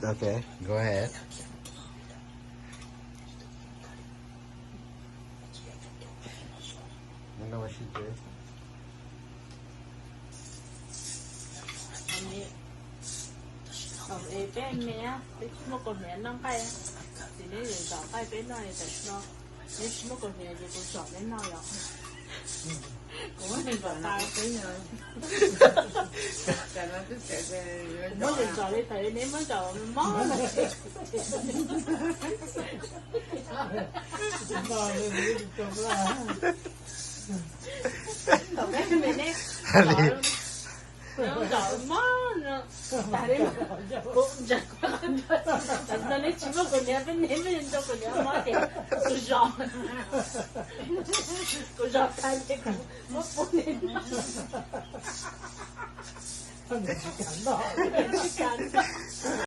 Okay, go ahead. Peb me, peb tsis muaj kaus hniav noj nqaij, ces neb zom nqaij peb noj tam no. Neb tsis muaj kaus hniav ces kuv zom neb noj yom. Kuv muab zom tas. Muab zom li thaum neb muab zom mob no. Thaum peb me neb zom mob no, tas li, kuv ntsia, tam no neb tsis muaj kaus hniav peb neb muab nrau kaus hniav mob ces kuv zom, kuv zom tas ces kuv muab pub neb noj.